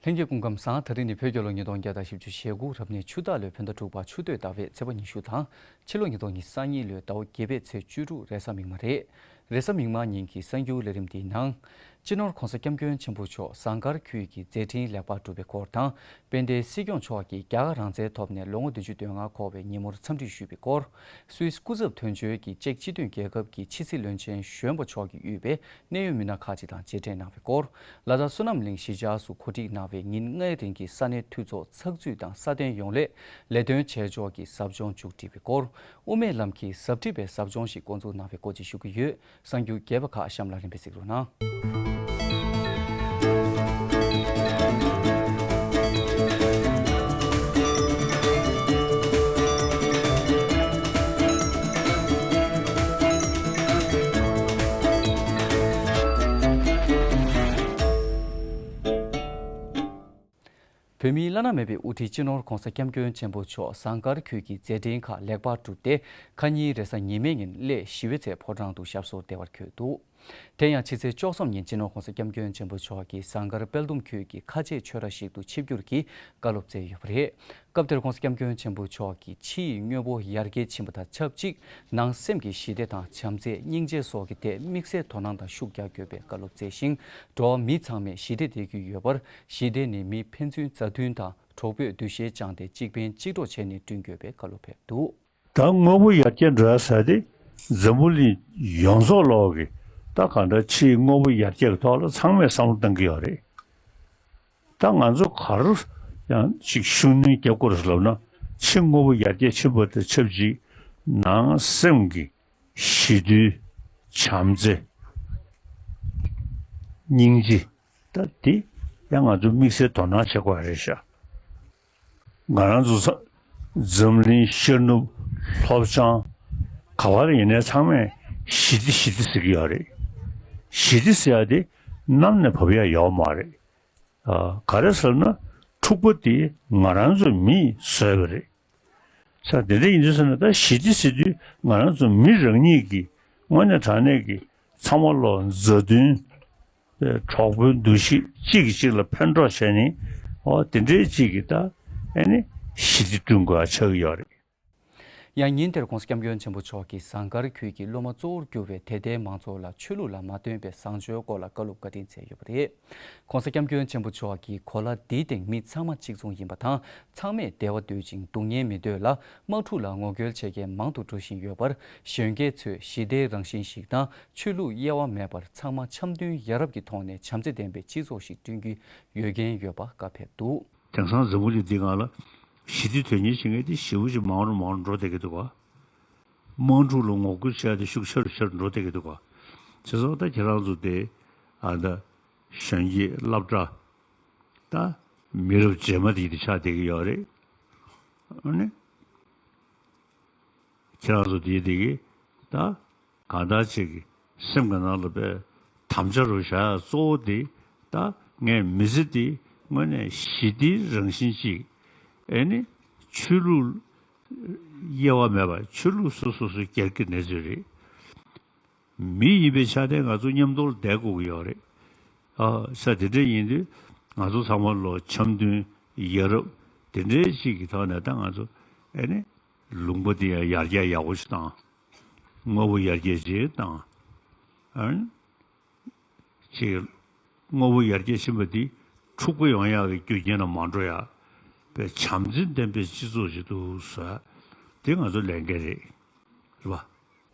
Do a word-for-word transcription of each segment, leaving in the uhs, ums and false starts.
ལྷན་རྒྱས་སྐུ་ཁམས་བཟང་། ད་རིང་ནི་བོད་རྒྱལ་ལོ་ཉིས་སྟོང་བརྒྱ་དང་བཞི་བཅུ་ཞེ་དགུ་རབ་གནས་ཆུ་སྟག་ལོའི་བོད་ཟླ་དྲུག་པ་ཆུ་སྟོད་ཟླ་བའི་ཚེས་པ་ཉི་ཤུ་དང་། ཕྱི་ལོ་ཉིས་སྟོང་ཉི་ཤུ་རྩ་གཉིས་ལོའི་ཟླ་བ་བརྒྱད་པའི་ཚེས་བཅུ་དྲུག་རེས་གཟའ་མིག་དམར་རེད། རེས་གཟའ་མིག་དམར་ཉིན་གྱི་གསར་འགྱུར་ལས་རིམ་འདིའི་ནང་། སྤྱི་ནོར་༧གོང་ས་༧སྐྱབས་མགོན་ཆེན་པོ་མཆོག་ཟངས་དཀར་ཁུལ་གྱི་མཛད་འཕྲིན་ལེགས་པར་གྲུབ་པའི་སྐོར་དང་། དཔལ་ལྡན་སྲིད་སྐྱོང་མཆོག་གིས་རྒྱ་གར་རང་བཙན་ཐོབ་ནས་ལོ་ངོ་བདུན་ཅུ་དོན་ལྔ་འཁོར་བའི་ཉིན་མོར་འཚམས་འདྲི་ཞུས་པའི་སྐོར། སུད་སི་སྐུ་ཚབ་དོན་གཅོད་ཀྱིས་ཅེཀ་སྤྱི་མཐུན་རྒྱལ་ཁབ་ཀྱི་ཕྱི་སྲིད་བློན་ཆེན་གཞོན་པ་མཆོག་གིས་དབུས་པའི་གནད་ཡོད་མི་སྣ་ཁག་ཅིག་དང་མཇལ་འཕྲད་གནང་བའི་སྐོར། ལ་དྭགས་བསོད་ནམས་གླིང་གཞིས་ཆགས་སུ་གོ་སྒྲིག་གནང་བའི་ཉིན་ལྔའི་རིང་གི་ས་གནས་འཐུས་ཚོགས་ཚགས་ཚུད་དང་སྲ་བརྟན་ཡོང་སླད་ལས་དོན་བྱེད་ཕྱོགས་ཀྱི་ཟབ་སྦྱོང་མཇུག་སྒྲིལ་བའི་སྐོར། དབུ་མའི་ལམ་གྱི་ཟབ་ཁྲིད་པའི་ཟབ་སྦྱོང་ཞིག་འགོ་འཛུགས་གནང་བའི་སྐོར་བཅས་ཞུ་གི་ཡོད། གསར་འགྱུར་རྒྱས་པ་ཁག་གཤམ་ལ་རིམ་པས་གཟིགས་རོགས་གནང་། བོད་མིའི་བླ་ན་མེད་པའི་དབུ་ཁྲིད་སྤྱི་ནོར་༧གོང་ས་༧སྐྱབས་མགོན་ཆེན་པོ་མཆོག་ཟངས་དཀར་ཁུལ་གྱི་མཛད་འཕྲིན་ཁག་ལེགས་པར་གྲུབ་སྟེ། ཁ་ཉིན་རེས་གཟའ་ཉི་མའི་ཉིན་གླེ་ཞི་བའི་ཚལ་ཕོ་བྲང་དུ་ཞབས་སོར་བདེ་བར་འཁོད་འདུག་དེ་ཡང་ཕྱི་ཚེས་བཅུ་གསུམ་ཉིན་སྤྱི་ནོར་༧གོང་ས་༧སྐྱབས་མགོན་ཆེན་པོ་མཆོག་གིས་ཟངས་དཀར་དཔལ་སྡོམ་ཁུལ་གྱི་ཁ་ཆེའི་ཆོས་ར་ཞིག་ཏུ་ཆིབས་བསྒྱུར་གྱིས་བཀའ་སློབ་སྩལ་ཡོད་པ་རེད། སྐབས་དེར་༧གོང་ས་༧སྐྱབས་མགོན་ཆེན་པོ་མཆོག་གིས་ཕྱི་ཡི་དངོས་པོ་ཡར་རྒྱས་ཕྱིན་པ་དང་ཆབས་ཅིག་ནང་སེམས་ཀྱི་ཞི་བདེ་དང་བྱམས་བརྩེ་སྙིང་རྗེ་སོགས་ཀྱི་ཐད་དམིགས་བསལ་དོ་སྣང་དང་ཤུགས་རྒྱག་དགོས་པའི་བཀའ་སློབ་སྩལ་ཞིང་། འགྲོ་བ་མི་ཚང་མས་ཞི་བདེ་བདེ་རྒྱུ་ཡོད་པར། ཞི་བདེ་ནི་མི་ཕན་ཚུན་མཛའ་མཐུན་དང་གྲོགས་པོས་འདུ་ཤེས་བཅངས་ཏེ་གཅིག་ཕན་གཅིག་གྲོགས་བྱས་ནས་བསྐྲུན་དགོས་པའི་བཀའ་སློབ་ཕེབས་འདུག་ད་དངོས་པོ་ཡར་རྒྱས་འགྲོ་ཡ་ཟེར་དེ་འཛམ་བུ་གླིང་ཡོངས་རྫོགས་ལོག་གི་ད་གང་འདྲ་ཕྱིའི་དངོས་པོ་ཡར་རྒྱས་ཀྱི་ཐོག་ལ་ཚང་མས་བསམ་བློ་གཏང་གི་ཡོད་རེད། ད་ང་ཚོ་ག་རུ་ཡང་ཅིག་ཤུགས་སྣོན་རྒྱག་དགོས་རེད་ལབ་ན། ཕྱི་དངོས་པོ་ཡར་རྒྱས་ཕྱིན་པ་དང་ཆབས་ཅིག་ནང་སེམས་ཀྱི་ཞི་དུལ། བྱམས་བརྩེ། སྙིང་རྗེ། ད་དེ་ཡང་ང་ཚོ་དམིགས་བསལ་དོ་སྣང་བྱེད་དགོས་རེད་ཤག་ང་རང་ཚོ་ཚ་འཛམ་གླིང་ཤར་ནུབ་ལྷོ་བྱང་ག་བ་ལ་ཡིན་ནའི་ཚང་མས་ཞི་བདེ་ཞི་བདེ་ཟེར་གྱི་ཡོད་རེད། ཞི་བདེ་ཟེར་ཡ་དེ་གནམ་ནས་བབས་ཡ་ཡོད་མ་རེད། ཨ། ག་རེ་ཟེར་ན་འཁྲུག་པ་དེ་ང་རང་ཚོ་མིས་བཟོས་པ་རེད། ས་དེ་འདྲ་ཡིན་དུས་ཟེར་ན་ད་ཞི་བདེ་ཟེར་དུས་ང་རང་ཚོ་མི་རང་ཉིད་ཀྱི་དངོས་གནས་དྲང་གནས་ཀྱི་ཚང་མ་ལོ་མཛའ་མཐུན། གྲོགས་པོའི་འདུ་ཤེས་གཅིག་གིས་གཅིག་ལ་ཕན་གྲོགས་བྱས་ནས་ཨོ་དེ་འདྲའི་གཅིག་གིས་ད་ཨེ་ནི་ཞི་བདེ་བསྐྲུན་དགོས་ཆགས་ཀྱི་ཡོད་རེད། ཡང་ཉིན་དེར་༧གོང་ས་༧སྐྱབས་མགོན་ཆེན་པོ་མཆོག་གིས་ཟངས་དཀར་ཁུལ་གྱི་སློབ་མ་གཙོ་བོར་གྱུར་བའི་དད་ལྡན་མང་ཚོགས་ལ་ཆོས་ལུགས་ལ་མ་བརྟེན་པའི་བཟང་སྤྱོད་སྐོར་ལ་བཀའ་སློབ་བཀའ་དྲིན་སྩལ་ཡོད་པ་རེད། ༸གོང་ས་༸སྐྱབས་མགོན་ཆེན་པོ་མཆོག་གིས་གོ་ལ་འདིའི་སྟེང་མི་ཚང་མ་གཅིག་མཚུངས་ཡིན་པ་དང་། ཚང་མས་བདེ་བ་འདོད་ཅིང་སྡུག་བསྔལ་མི་འདོད་ལ། དམག་འཁྲུག་ལ་ངོ་རྒོལ་བྱེད་མཁན་མང་དུ་འགྲོ་བཞིན་ཡོད་པར། གཞོན་སྐྱེས་ཚོས་ཞི་བདེའི་རང་བཞིན་ཞིག་དང་། ཆོས་ལུགས་དབྱེ་བ་མེད་པར་ཚང་མ་འཆམ་མཐུན་ཡ་རབས་ཀྱི་ཐོག་ནས་བྱམས་བརྩེ་ལྡན་པའི་སྤྱི་ཚོགས་ཤིག་བསྐྲུན་རྒྱུའི་འོས་འགན་ཡོད་པ་བཀའ་ཕེབས་འདུག་དེང་སང་འཛམ་བུ་གླིང་འདི་སྒང་ལ་ཞི་བདེ་དོན་གཉེར་བྱེད་མཁན་དེ་ཞེ་པོ་ཅིག་མང་རུ་མང་རུ་འགྲོ་བསྡད་ཀྱི་འདུག་ག་དམག་འཁྲུག་ལ་ངོ་རྒོལ་བྱས་ཏེ་ཤུགས་ཆེ་རུ་ཆེ་རུ་འགྲོ་བསྡད་ཀྱི་འདུག་ག་བྱས་ཙང་ད་ཁྱེད་རང་ཚོ་དེ་ཨ་ད་གཞོན་སྐྱེས་སློབ་གྲྭ་ད་མི་རབས་རྗེས་མ་དེ་དེ་ཆགས་བསྡད་ཀྱི་ཡོད་རེད། ཨ་ནི། ཁྱེད་རང་ཚོ་དེའི་དེ་གི་ད་གང་ལྟར་ཅིག་གི་སེམས་ཀྱི་ནང་ལ་དཔེ་དམ་བཅའ་རུ་བཞག་ཡ་གཙོ་བོ་དེ་ད་ངས་མི་ཚེ་འདི་དངོས་གནས་ཞི་བདེའི་རང་བཞིན་ཅིག་ཨེ་ནི་ཆོས་ལུགས་དབྱེ་བ་མེད་པར་ཆོས་ལུགས་སོ་སོ་སོ་སྒེར་གྱི་གནས་ཚུལ་རེད། མི་ཡིན་པའི་ཆ་ནས་ང་ཚོ་མཉམ་དུ་བསྡད་དགོས་ཀྱི་ཡོད་རེད། ཨ་ས་དེ་འདྲ་ཡིན་དུས་ང་ཚོ་ཚང་མ་ལོ་འཆམ་མཐུན་ཡ་རབས་དེ་འདྲའི་ཞིག་གི་ཐོག་ནས་ད་ང་ཚོ་ཨེ་ནི་ལུང་པ་དེ་ཡང་ཡར་རྒྱས་ཡག་པོ་ཞིག་བཏང་། དངོས་པོ་ཡར་རྒྱས་ཅིག་བཏང་། ཨ་ནི་ཅིག་དངོས་པོ་ཡར་རྒྱས་ཕྱིན་པ་འདི་འཁྲུག་པ་ཡོང་ཡག་གི་རྒྱུ་རྐྱེན་ལ་མ་འགྲོ་ཡག་དཔེ་བྱམས་བརྩེ་ལྡན་པའི་སྤྱི་ཚོགས་ཤིག་ཏུ་བཟོ་ཡག་དེ་ང་ཚོ་ལས་འགན་རེད། རེད་པ།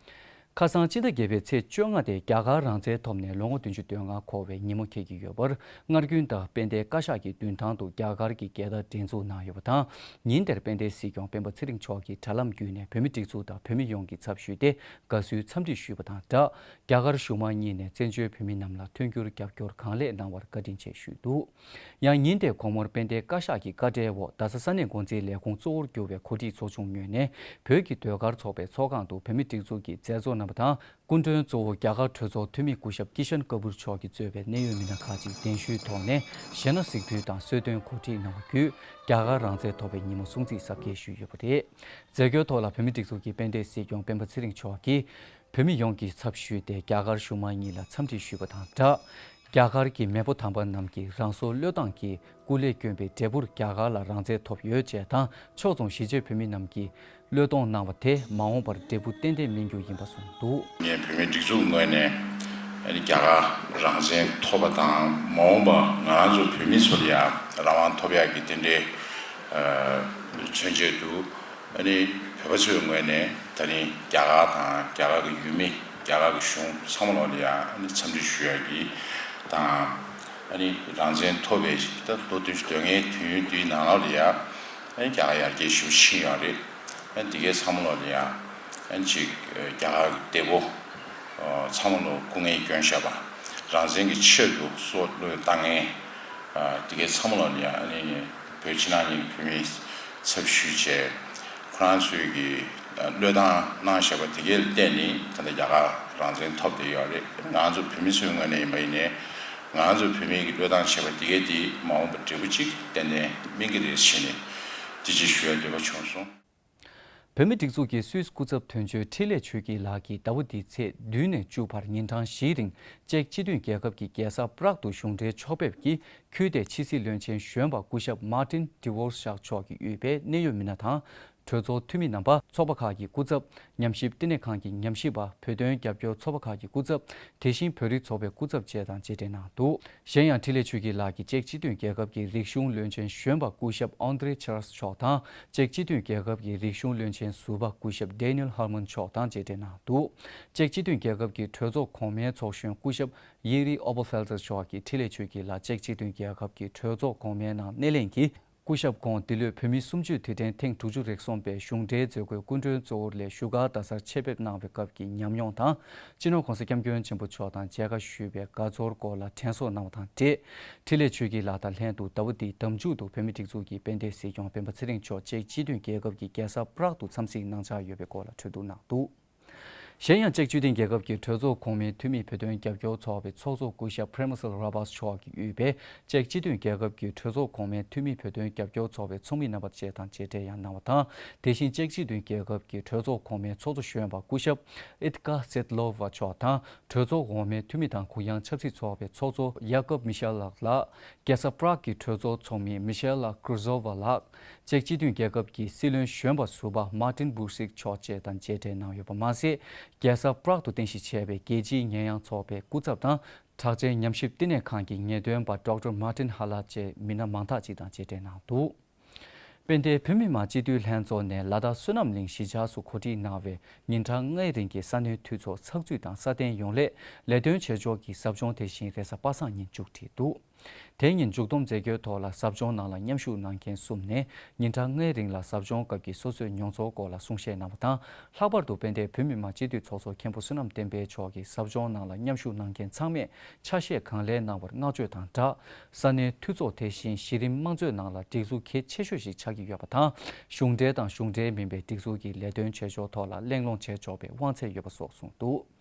ཁ་སང་སྤྱི་ཟླ་བརྒྱད་པའི་ཚེས་བཅོ་ལྔ་དེ་རྒྱ་གར་རང་བཙན་ཐོབ་ནས་ལོ་ངོ་བདུན་ཅུ་དོན་ལྔ་འཁོར་བའི་ཉིན་མོ་འཁེལ་གྱི་ཡོད་པར། སྔར་རྒྱུན་ལྟར་དཔལ་ལྡན་བཀའ་ཤག་གི་མདུན་ཐང་དུ་རྒྱ་གར་གྱི་རྒྱལ་དར་སྒྲེང་འཛུགས་གནང་ཡོད་པ་དང་། ཉིན་དེར་དཔལ་ལྡན་སྲིད་སྐྱོང་སྤེན་པ་ཚེ་རིང་མཆོག་གིས་དྲ་ལམ་བརྒྱུད་ནས་བོད་མི་སྒྲིག་འཛུགས་དང་བོད་མི་ཡོངས་ཀྱི་ཚབ་ཞུས་ཏེ་དགའ་བསུའི་འཚམས་འདྲི་ཞུས་པ་དང་སྦྲགས། རྒྱ་གར་གཞུང་མང་གཉིས་ནས་བཙན་བྱོལ་བོད་མི་རྣམས་ལ་མཐུན་འགྱུར་རྒྱབ་སྐྱོར་གང་ལེགས་གནང་བར་བཀའ་དྲིན་ཆེ་ཞུས་འདུག་ཡང་ཉིན་དེའི་དགོང་མོར་དཔལ་ལྡན་བཀའ་ཤག་གི་བཀའ་ཁྲའི་འོག་རྡ་ས་ས་གནས་འགོ་འཛིན་ལས་ཁུངས་གཙོ་བོར་གྱུར་བའི་གོ་སྒྲིག་ཚོགས་ཆུང་ངོས་ནས་བོད་ཀྱི་ཟློས་གར་ཚོགས་པའི་ཚོགས་ཁང་དུ་བོད་མི་སྒྲིག་འཛུགས་ཀྱི་མཛད་གཙོ་རྣམ་པ་དང་། སྐུ་མགྲོན་གཙོ་བོ་རྒྱ་གར་གྲོས་ཚོགས་འཐུས་མི་སྐུ་ཞབས་ཀི་ཤན་ཀ་པུར་མཆོག་གིས་གཙོས་པའི་གནད་ཡོད་མི་སྣ་ཁག་ཅིག་གདན་ཞུའི་ཐོག་ནས་གཞས་སྣ་གཟིགས་ཕུལ་དང་གསོལ་སྟོན་གོ་སྒྲིག་གནང་བ་བརྒྱུད། རྒྱ་གར་རང་བཙན་ཐོབ་པའི་ཉིན་མོ་སྲུང་བརྩི་གཟབ་རྒྱས་ཞུས་ཡོད་པ་རེད། མཛད་སྒོའི་ཐོག་ལ་བོད་མི་སྒྲིག་འཛུགས་ཀྱི་དཔལ་ལྡན་སྲིད་སྐྱོང་སྤེན་པ་ཚེ་རིང་མཆོག་གིས་བོད་མི་ཡོངས་ཀྱི་ཚབ་ཞུས་ཏེ་རྒྱ་གར་གཞུང་མང་གཉིས་ལ་འཚམས་འདྲི་ཞུས་པ་དང་སྦྲགས། རྒྱ་གར་གྱི་མེས་པོ་དམ་པ་རྣམས་ཀྱིས་རང་སྲོག་བློས་བཏང་གིས་སྐུ་ལས་བསྐྱོན་པའི་འབྲས་བུར་རྒྱ་གར་ལ་རང་བཙན་ཐོབ་ཡོད་ཅེས་དང་། ཕྱོགས་མཚུངས་གཞིས་བྱེས་བོད་མི་རྣམས་ཀྱིས་བློས་གཏོང་གནང་བ་དེ་མ་འོངས་པར་འབྲས་བུ་ཏན་ཏན་སྨིན་རྒྱུ་ཡིན་པ་གསུངས་འདུག། ངས་བོད་མིའི་སྒྲིག་འཛུགས་ངོས་ནས་ཨ་ནི་རྒྱ་གར་རང་བཙན་ཐོབ་པ་དང་། མ་འོངས་པ་ང་རང་ཚོ་བོད་མི་ཚོ་ལ་ཡང་རང་དབང་ཐོབ་ཡག་གི་དེ་འདྲའི་ཨ་མཚོན་བྱེད་དུ། ཨ་ནི་བོད་པ་ཚོའི་ངོས་ནས་ད་རིང་རྒྱ་གར་དང་རྒྱ་གར་གྱི་ཡུལ་མི། རྒྱ་གར་གྱི་གཞུང་ཚང་མ་ལོག་ལ་ཡང་ཨ་ནི་འཚམས་འདྲི་ཞུ་ཡག་གི་དང་། ཨ་ནི་རང་བཙན་ཐོབ་པའི་ད་ལོ་བདུན་ཅུ་དོན་ལྔའི་དུས་ཡུན་འདིའི་ནང་ལོགས་ལ་ཡང་ཨ་ནི་རྒྱ་གར་ཡར་རྒྱས་ཞེ་པོ་ཕྱིན་ཡོད་རེད། ཨ་ནི་འདི་གའི་ཚང་མ་ལོག་ལ་ཡང་ཨ་ནི་ཅིག་རྒྱ་གར་གྱི་འདས་པོ་ཚང་མ་ལོག་སྐུ་ངལ་བསྐྱོན་བཞག་པ། རང་བཙན་གྱི་ཆེད་དུ་སྲོག་བློས་བཏང་མཁན་འདི་གའི་ཚང་མ་ལོག་ལ་ཡང་ཨ་ནི་བོད་ཕྱི་ནང་གཉིས་ཀྱི་བོད་མི་ཚབ་ཞུས་བྱས། ཁོ་རང་ཚོས་ཀྱི་བློས་བཏང་གནང་བཞག་པ་དེ་གའི་བརྟེན་ནས་ད་ལྟ་རྒྱ་གར་རང་བཙན་ཐོབ་བསྡད་ཡོད་རེད། ང་ཚོ་བོད་མི་ཚོའི་ངོས་ནས་ཡིན་པ་ཡིན་ནའི། ང་ཚོ་བོད་མི་གི་བློས་བཏང་བྱས་པ་དེ་གའི་དེ་མ་འོངས་པར་འབྲས་བུ་གཅིག་ཏན་ཏན་སྨིན་གྱི་རེད་ཟེར་ནས་དེ་ཅིག་ཞུ་ཡ་འདོད་པ་བྱུང་སོང་། བོད་མི་སྒྲིག་འཛུགས་ཀྱི་སུད་སི་སྐུ་ཚབ་དོན་གཅོད་འཕྲིན་ལས་ཆོས་སྐྱིད་ལགས་ཀྱིས་ཟླ་བ་འདིའི་ཚེས་བདུན་ནས་བཅུ་བར་ཉིན་གྲངས་བཞིའི་རིང་ཅེཀ་སྤྱི་མཐུན་རྒྱལ་ཁབ་ཀྱི་རྒྱལ་ས་པྲག་ཏུ་གཞུང་འབྲེལ་ཕྱོགས་ཕེབས་ཀྱིས། ཁུལ་དེའི་ཕྱི་སྲིད་བློན་ཆེན་གཞོན་པ་སྐུ་ཞབས་Martin Dvorak་མཆོག་གིས་དབུས་པའི་གནད་ཡོད་མི་སྣ་དང་། གྲོས་ཚོགས་འཐུས་མི་རྣམ་པ། ཚོགས་པ་ཁག་གི་སྐུ་ཚབ། ཉམས་ཞིབ་བསྟི་གནས་ཁང་གི་ཉམས་ཞིབ་པ། བོད་དོན་རྒྱབ་སྐྱོར་ཚོགས་པ་ཁག་གི་སྐུ་ཚབ། དེ་བཞིན་བོད་རིགས་ཚོགས་པའི་སྐུ་ཚབ་བཅས་དང་མཇལ་འཕྲད་གནང་འདུག། གཞན་ཡང་འཕྲིན་ལས་ཆོས་སྐྱིད་ལགས་ཀྱིས་ཅེཀ་སྤྱི་མཐུན་རྒྱལ་ཁབ་ཀྱི་རིག་གཞུང་བློན་ཆེན་གཞོན་པ་སྐུ་ཞབས་André Čas་མཆོག་དང་། ཅེཀ་སྤྱི་མཐུན་རྒྱལ་ཁབ་ཀྱི་རིག་གཞུང་བློན་ཆེན་ཟུར་པ་སྐུ་ཞབས་Daniel Herman་མཆོག་དང་མཇལ་འཕྲད་གནང་འདུག། ཅེཀ་སྤྱི་མཐུན་རྒྱལ་ཁབ་ཀྱི་གྲོས་ཚོགས་གོང་མའི་ཚོགས་གཞོན་སྐུ་ཞབས་Jiři Obelfeld་མཆོག་གིས་འཕྲིན་ལས་ཆོས་སྐྱིད་ལགས་ཅེཀ་སྤྱི་མཐུན་རྒྱལ་ཁབ་ཀྱི་གྲོས་ཚོགས་གོང་མའི་ནང་སྣེ་ལེན་གྱིས། སྐུ་ཞབས་ཁོང་འདི་ལོའི་བོད་མིའི་གསུམ་བཅུའི་དུས་དྲན་ཐེངས་དྲུག་ཅུ་རེ་གསུམ་པའི་གཞུང་འབྲེལ་མཛད་སྒོའི་སྐུ་མགྲོན་གཙོ་བོར་སླེབས་བཞུགས་སྒར་རྡ་སར་ཆེད་ཕེབས་གནང་བའི་སྐབས་ཀྱི་ཉམས་མྱོང་དང་། སྤྱི་ནོར་༸གོང་ས་༸སྐྱབས་མགོན་ཆེན་པོ་མཆོག་དང་མཇལ་ཁ་ཞུས་པའི་དགའ་ཚོར་སྐོར་ལ་དྲན་གསོ་གནང་བ་དང་འབྲེལ། འཕྲིན་ལས་ཆོས་སྐྱིད་ལགས་དང་ལྷན་དུ་ཟླ་བ་འདིའི་ཟླ་མཇུག་ཏུ་བོད་མིའི་སྒྲིག་འཛུགས་ཀྱི་དཔལ་ལྡན་སྲིད་སྐྱོང་སྤེན་པ་ཚེ་རིང་མཆོག་ཅེཀ་སྤྱི་མཐུན་རྒྱལ་ཁབ་ཀྱི་རྒྱལ་ས་པྲག་ཏུ་འཚམས་གཟིགས་གནང་འཆར་ཡོད་པའི་སྐོར་ལ་གྲོས་བསྡུར་གནང་འདུག། གཞན་ཡང་ཅེཀ་སྤྱི་མཐུན་རྒྱལ་ཁབ་ཀྱི་གྲོས་ཚོགས་གོང་མའི་འཐུས་མི་བོད་དོན་རྒྱབ་སྐྱོར་ཚོགས་པའི་ཚོགས་གཙོ་སྐུ་ཞབས་Premysl་ར་བཱས་མཆོག་གིས་དབུས་པའི་ཅེཀ་སྤྱི་མཐུན་རྒྱལ་ཁབ་ཀྱི་གྲོས་ཚོགས་གོང་མའི་འཐུས་མི་བོད་དོན་རྒྱབ་སྐྱོར་ཚོགས་པའི་ཚོགས་མི་རྣམ་པ་བཅས་དང་མཇལ་འཕྲད་ཡང་གནང་བ་དང་། དེ་བཞིན་ཅེཀ་སྤྱི་མཐུན་རྒྱལ་ཁབ་ཀྱི་གྲོས་ཚོགས་གོང་མའི་ཚོགས་གཙོ་གཞོན་པ་སྐུ་ཞབས་Itka Svetlova་མཆོག་དང་། གྲོས་ཚོགས་འོག་མའི་འཐུས་མི་དང་གུ་ཡངས་ཆབ་སྲིད་ཚོགས་པའི་ཚོགས་གཙོ་Yakov Mishalayev་ལགས། རྒྱལ་ས་པྲག་གི་གྲོས་ཚོགས་ཚོགས་མི་Michaela Grozova་ལགས། ཅེཀ་སྤྱི་མཐུན་རྒྱལ་ཁབ་ཀྱི་སྲིད་བློན་གཞོན་པ་ཟུར་པ་Martin Bursik་མཆོག་བཅས་དང་མཇལ་འཕྲད་གནང་ཡོད་པ་མ་ཟད། རྒྱལ་ས་པྲག་ཏུ་རྟེན་གཞི་བྱས་པའི་རྒྱལ་སྤྱིའི་ཉེས་ཡངས་ཚོགས་པའི་སྐུ་ཚབ་དང་། གྲགས་ཅན་ཉམས་ཞིབ་བསྟི་གནས་ཁང་གི་ངེས་སྟོན་པ་Doctor Martin Hala་བཅས་མི་སྣ་མང་དག་ཅིག་དང་མཇལ་འཕྲད་གནང་འདུག། དཔལ་ལྡན་བོད་མི་མང་སྤྱི་འཐུས་ལྷན་ཚོགས་ནས་ལ་དྭགས་བསོད་ནམས་གླིང་གཞིས་ཆགས་སུ་གོ་སྒྲིག་གནང་བའི་ཉིན་གྲངས་ལྔའི་རིང་གི་ས་གནས་འཐུས་ཚོགས་ཚགས་ཚུད་དང་སྲ་བརྟན་ཡོང་སླད་ལས་དོན་བྱེད་ཕྱོགས་ཀྱི་ཟབ་སྦྱོང་དེ་བཞིན་རེས་གཟའ་པ་སངས་ཉིན་མཇུག་སྒྲིལ་འདུག། དེ་ཉིན་མཇུག་བསྡོམས་མཛད་སྒོའི་ཐོག་ལ་ཟབ་སྦྱོང་ནང་ལ་མཉམ་ཞུགས་གནང་མཁན་གསུམ་ནས་ཉིན་གྲངས་ལྔའི་རིང་ལ་ཟབ་སྦྱོང་སྐབས་ཀྱི་སོ་སོའི་མྱོང་ཚོར་སྐོར་ལ་གསུང་བཤད་གནང་བ་དང་། ལྷག་པར་དུ་དཔལ་ལྡན་བོད་མི་མང་སྤྱི་འཐུས་ཚོགས་གཙོ་མཁན་པོ་བསོད་ནམས་བསྟན་འཕེལ་མཆོག་གིས་ཟབ་སྦྱོང་ནང་ལ་མཉམ་ཞུགས་གནང་མཁན་ཚང་མས་ཆ་ཤས་གང་ལེགས་གནང་བར་བསྔགས་བརྗོད་དང་སྦྲགས། ས་གནས་འཐུས་ཚོགས་དེ་བཞིན་གཞི་རིམ་དམངས་གཙོའི་ནང་ལ་སྒྲིག་འཛུགས་གལ་ཆེ་ཤོས་ཤིག་ཆགས་ཀྱི་ཡོད་པ་དང་། གཞུང་འབྲེལ་དང་གཞུང་འབྲེལ་མིན་པའི་སྒྲིག་འཛུགས་ཀྱི་ལས་དོན་བྱེད་ཕྱོགས་ཐོག་ལ་གླེང་སློང་བྱེད་ཆོག་པའི་དབང་ཚད་ཡོད་པ་སོགས་གསུངས་འདུག།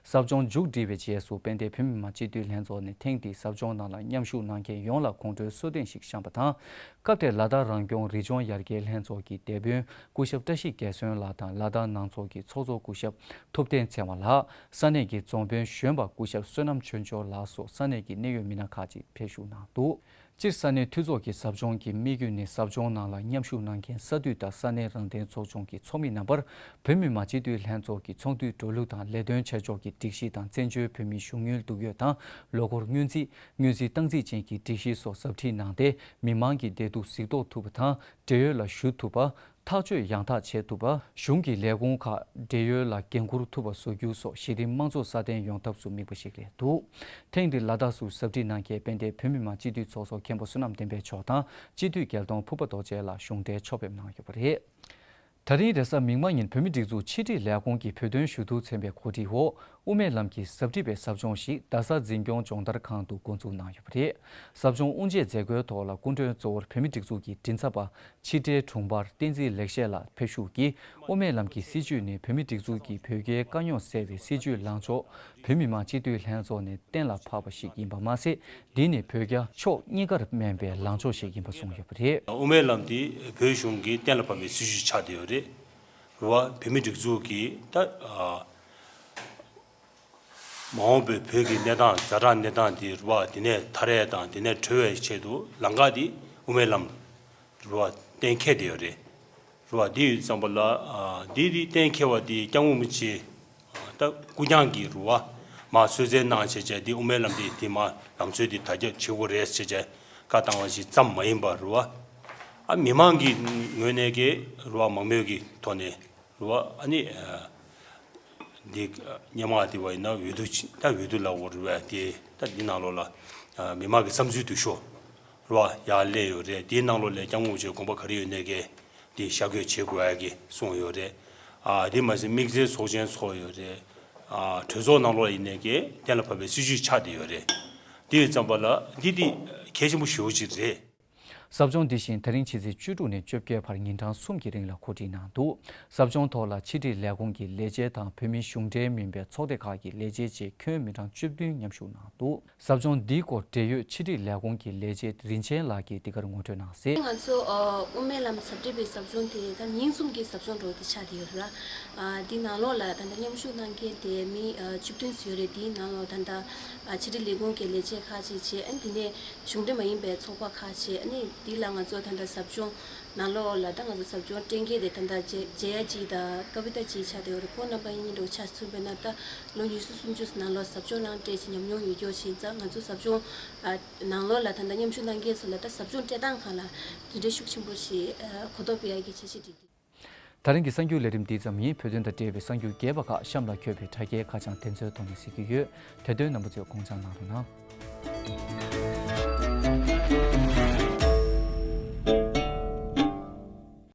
ཟབ་སྦྱོང་མཇུག་བསྒྲིལ་བའི་རྗེས་སུ་དཔལ་ལྡན་བོད་མི་མང་སྤྱི་འཐུས་ལྷན་ཚོགས་ནས་ཐེངས་འདིའི་ཟབ་སྦྱོང་ནང་ལ་མཉམ་ཞུགས་གནང་མཁན་ཡོངས་ལ་དགོང་དྲོའི་གསོལ་སྟོན་ཞིག་བཤམས་པ་དང་། སྐབས་དེར་ལ་དྭགས་རང་སྐྱོང་རི་ལྗོངས་ཡར་རྒྱས་ལྷན་ཚོགས་ཀྱི་སྡེ་དཔོན་སྐུ་ཞབས་བཀྲ་ཤིས་རྒྱལ་སོན་ལགས་དང་། ལ་དྭགས་ནང་ཚོགས་ཀྱི་ཚོགས་གཙོ་སྐུ་ཞབས་ཐུབ་བསྟན་ཚེ་དབང་ལགས། ས་གནས་ཀྱི་རྫོང་དཔོན་གཞོན་པ་སྐུ་ཞབས་བསོད་ནམས་ཆོས་འབྱོར་ལགས་སོགས་ས་གནས་ཀྱི་གནད་ཡོད་མི་སྣ་ཁག་ཅིག་ཕེབས་ཞུགས་གནང་འདུག། སྤྱིར་ས་གནས་འཐུས་ཚོགས་ཀྱི་ཟབ་སྦྱོང་གི་དམིགས་ཡུལ་ནི་ཟབ་སྦྱོང་ནང་ལ་མཉམ་ཞུགས་གནང་མཁན་ས་འཐུས་དང་ས་གནས་རང་བདེན་ཚོགས་ཆུང་གི་ཚོགས་མི་རྣམ་པར་བོད་མི་མང་སྤྱི་འཐུས་ལྷན་ཚོགས་ཀྱི་ཚོགས་འདུའི་འགྲོ་ལུགས་དང་ལས་དོན་བྱ་ཕྱོགས་ཀྱི་སྒྲིག་གཞི་དང་བཙན་བྱོལ་བོད་མིའི་གཞུང་དངུལ་བསྡུ་སྐྱོད་དང་ལོ་འཁོར་སྔོན་རྩིས། སྔོན་རྩིས་སྟངས་འཛིན་ཅན་གྱི་སྒྲིག་གཞི་སོགས་ཟབ་ཁྲིད་གནང་སྟེ། མི་མང་གི་བདེ་སྡུག་གཟིགས་རྟོག་ཐུབ་པ་དང་། བགྲེས་ཡོལ་ལ་ཞུ་ཐུབ་པ། ཐག་གཅོད་ཡང་དག་བྱེད་ཐུབ་པ། གཞུང་གི་ལས་ཁུངས་ཁག་བགྲེས་ཡོལ་ལ་འགན་འཁུར་ཐུབ་པ་བཟོ་རྒྱུ་སོགས་གཞི་རིམ་དམངས་གཙོ་སྲ་བརྟན་ཡོང་ཐབས་སུ་དམིགས་པ་ཞིག་རེད་འདུག། ཐེངས་འདིར་ལ་དྭགས་སུ་ཟབ་ཁྲིད་གནང་མཁན་དཔལ་ལྡན་བོད་མི་མང་སྤྱི་འཐུས་ཚོགས་གཙོ་མཁན་པོ་བསོད་ནམས་བསྟན་འཕེལ་མཆོག་དང་སྤྱི་འཐུས་རྒྱལ་གདོང་ཕུར་པ་རྡོ་རྗེ་ལགས་གཞུང་འབྲེལ་ཕྱོགས་ཕེབས་གནང་ཡོད་པ་རེད། ད་རིང་རེས་གཟའ་མིག་དམར་ཉིན་བོད་མིའི་སྒྲིག་འཛུགས་ཕྱི་དྲིལ་ལས་ཁུངས་ཀྱི་བོད་དོན་ཞུ་གཏུག་ཚན་པའི་གོ་སྒྲིག་འོག་དབུ་མའི་ལམ་གྱི་ཟབ་ཁྲིད་པའི་ཟབ་སྦྱོང་ཞིག་རྡ་ས་འཛིན་སྐྱོང་སྦྱོང་བརྡར་ཁང་དུ་འགོ་འཛུགས་གནང་ཡོད་པ་རེད། ཟབ་སྦྱོང་དབུ་འབྱེད་མཛད་སྒོའི་ཐོག་ལ་སྐུ་མགྲོན་གཙོ་བོར་བོད་མིའི་སྒྲིག་འཛུགས་ཀྱི་མགྲིན་ཚབ་པ་ཕྱི་དྲིལ་དྲུང་འཕར་བསྟན་འཛིན་ལེགས་བཤད་ལགས་ཕེབས་ཞུགས་ཀྱིས། དབུ་མའི་ལམ་གྱི་སྲིད་བྱུས་ནི་བོད་མིའི་སྒྲིག་འཛུགས་ཀྱི་བོད་རྒྱའི་དཀའ་རྙོག་སེལ་བའི་སྲིད་བྱུས་ལངས་ཕྱོགས་བོད་མི་མང་སྤྱི་འཐུས་ལྷན་ཚོགས་ནས་གཏན་ལ་ཕབ་པ་ཞིག་ཡིན་པ་མ་ཟད། འདི་ནི་བོད་རྒྱ་ཕྱོགས་གཉིས་ཀར་སྨན་པའི་ལངས་ཕྱོགས་ཤིག་ཡིན་པ་གསུངས་ཡོད་པ་རེད། དབུ་མའི་ལམ་འདི་བོད་གཞུང་གིས་གཏན་ལ་ཕབ་པའི་སྲིད་བྱུས་ཆགས་བསྡད་ཡོད་རེད། རེད་བ། བོད་མིའི་སྒྲིག་འཛུགས་ཀྱི་ད་ཨ་ མ་འོངས་པའི་བོད་ཀྱི་གནས་སྟངས་ཛ་དྲག་གནས་སྟངས་འདི་རུ་བ་འདི་ནས་ཐར་ཡས་དང་འདི་ནས་གྲོལ་བའི་ཆེད་དུ་ལམ་ཁ་འདི་དབུ་མའི་ལམ་རུ་བ་གཏན་འཁེལ་བསྡད་ཡོད་རེད། རུ་བ་འདི་ཡོད་ཙམ་པ་ལ་ཨ་འདི་འདི་གཏན་འཁེལ་བ་འདི་སྐྱབས་མགོན་རིན་པོ་ཆེ་ད་སྐུ་རྐྱང་གི་རུ་བ་མ་གསོལ་སྩལ་གནང་བྱས་བྱས་འདི་དབུ་མའི་ལམ་འདི་འདི་མ་ལམ་སྲོལ་འདི་དར་ཁྱབ་བྱེད་དགོས་རེད་ཟེར་བྱས་བཀའ་བཏང་བ་ཞིག་ཙམ་མ་ཡིན་པར་རུ་བ་ཨ་མི་མང་གི་ངོས་ནས་ཀྱི་རུ་བ་མང་མོས་ཀྱི་ཐོག་ནས། རུ་བ་ཨ་ནི་ཨ་འདི་སྔོན་མ་དེ་བ་ཡིན་ན་འོས་བསྡུ་ཆ་ད་འོས་བསྡུ་ལ་འོ་རུ་བ་དེ་ད་འདི་ནང་ལོགས་ལ་ཨ་མི་མང་གི་བསམ་ཚུལ་འདུ་ཤོག་རུ་བ་ཡར་སླེབས་ཡོད་རེད། དེའི་ནང་ལོགས་ལ་སྐྱབས་མགོན་རིན་པོ་ཆེ་དགོངས་པ་ག་རེ་ཡོད་ནས་ཀྱི་འདི་ཤར་བསྐྱོད་བྱེད་དགོས་ཡ་གི་གསུངས་ཡོད་རེད། ཨ་དེ་མ་ཟད་དམིགས་བསལ་ཚོགས་ཆེན་ཚོགས་ཡོད་རེད། ཨ་གྲོས་ཚོགས་ནང་ལོགས་ཡིན་ནས་ཀྱི་གཏན་ལ་ཕབ་པའི་སྲིད་བྱུས་ཆགས་བསྡད་ཡོད་རེད། དེ་ཡོད་ཙམ་པ་ལ་འདི་འདི་གལ་ཆེན་པོ་ཞེ་པོ་ཅིག་རེད། ཟབ་སྦྱོང་འདི་བཞིན་ད་རིང་ཕྱི་ཚེས་བཅུ་དྲུག་ནས་བཅོ་བརྒྱད་བར་ཉིན་གྲངས་གསུམ་གྱི་རིང་ལ་གོ་སྒྲིག་གནང་འདུག་ཟབ་སྦྱོང་ཐོག་ལ་ཕྱི་དྲིལ་ལས་ཁུངས་ཀྱི་ལས་བྱེད་དང་བོད་མིའི་གཞུང་འབྲེལ་མིན་པའི་ཚོགས་སྡེ་ཁག་གི་ལས་བྱེད་བཅས་ཁྱོན་མི་གྲངས་བཅུ་བདུན་མཉམ་ཞུགས་གནང་འདུག་ཟབ་སྦྱོང་འདིའི་སྐོར་འབྲེལ་ཡོད་ཕྱི་དྲིལ་ལས་ཁུངས་ཀྱི་ལས་བྱེད་རིན་ཆེན་ལགས་ཀྱིས་འདི་གར་ངོ་སྤྲོད་གནང་གསལ། ང་ཚོ་ཨ་དབུ་མའི་ལམ་ཟབ་ཁྲིད་པའི་ཟབ་སྦྱོང་དེ་ད་ཉིན་གསུམ་གྱི་ཟབ་སྦྱོང་འདྲ་བོ་དེ་ཆགས་བསྡད་ཡོད་རེད། ཨ་དེའི་ནང་ལོགས་ལ་ད་ལྟ་མཉམ་ཞུགས་གནང་མཁན་དེ་མི་ཨ་བཅུ་བདུན་ཙམ་ཡོད་རེད། དེའི་ནང་ལོགས་ད་ལྟ་ཨ་ཕྱི་དྲིལ་ལས་ཁུངས་ཀྱི་ལས་བྱེད་ཁག་ཅིག་བྱས། ཨ་ནི་དེ་ནས་གཞུང་འབྲེལ་མ་ཡིན་པའི་ཚོགས་པ་ཁག་བྱས། ཨ་ནི་འདི་ལ་ང་ཚོ་ད་ལྟ་ཟབ་སྦྱོང་ནང་ལོགས་ལ་ད་ང་ཚོ་ཟབ་སྦྱོང་སྤྲད་མཁན་དེ་ད་ལྟ་ཇེ་ཇེ་ཡ་ཅིག་དང་ཀ་བི་ཏ་ཅིག་ཆགས་བསྡད་ཡོད་རེད། ཁོང་རྣམ་པ་གཉིས་འདྲ་བོ་ཆ་མཚོན་པ་ན་ད་ལོ་ཉི་ཤུ་སུམ་ཅུ་ནང་ལོགས་ཟབ་སྦྱོང་གནང་སྤྲད་ཅིག་ཉམས་མྱོང་ཡོད་ཀྱོག་བྱས་ཙང་ང་ཚོ་ཟབ་སྦྱོང་ཨ་ནང་ལོགས་ལ་ད་ལྟ་མཉམ་ཞུགས་གནང་མཁན་ཚོ་ལ་ད་ཟབ་སྦྱོང་སྤྲད་སྟངས་སྒང་ལ་དེ་འདྲའི་ཤུགས་ཆེན་པོ་ཞིག་ཨ་གོ་རྟོགས་སྤེལ་ཡག་གི་བྱས་རྗེས་འགྲིག་འདུག་ད་རིང་གི་གསར་འགྱུར་ལས་རིམ་འདི་ཙམ་ཡིན། བོད་དོན་དང་འབྲེལ་བའི་གསར་འགྱུར་རྒྱས་པ་ཁག་གཤམ་ལ་འཁོད་པའི་དྲ་རྒྱའི་ཁ་བྱང་དེ་ཚོའི་ཐོག་ནས་གཟིགས་ཀྱི་ཡོད། དེ་དོན་རྣམ་པ་ཚོས་དགོངས་འཇགས་གནང་རོགས་གནང་།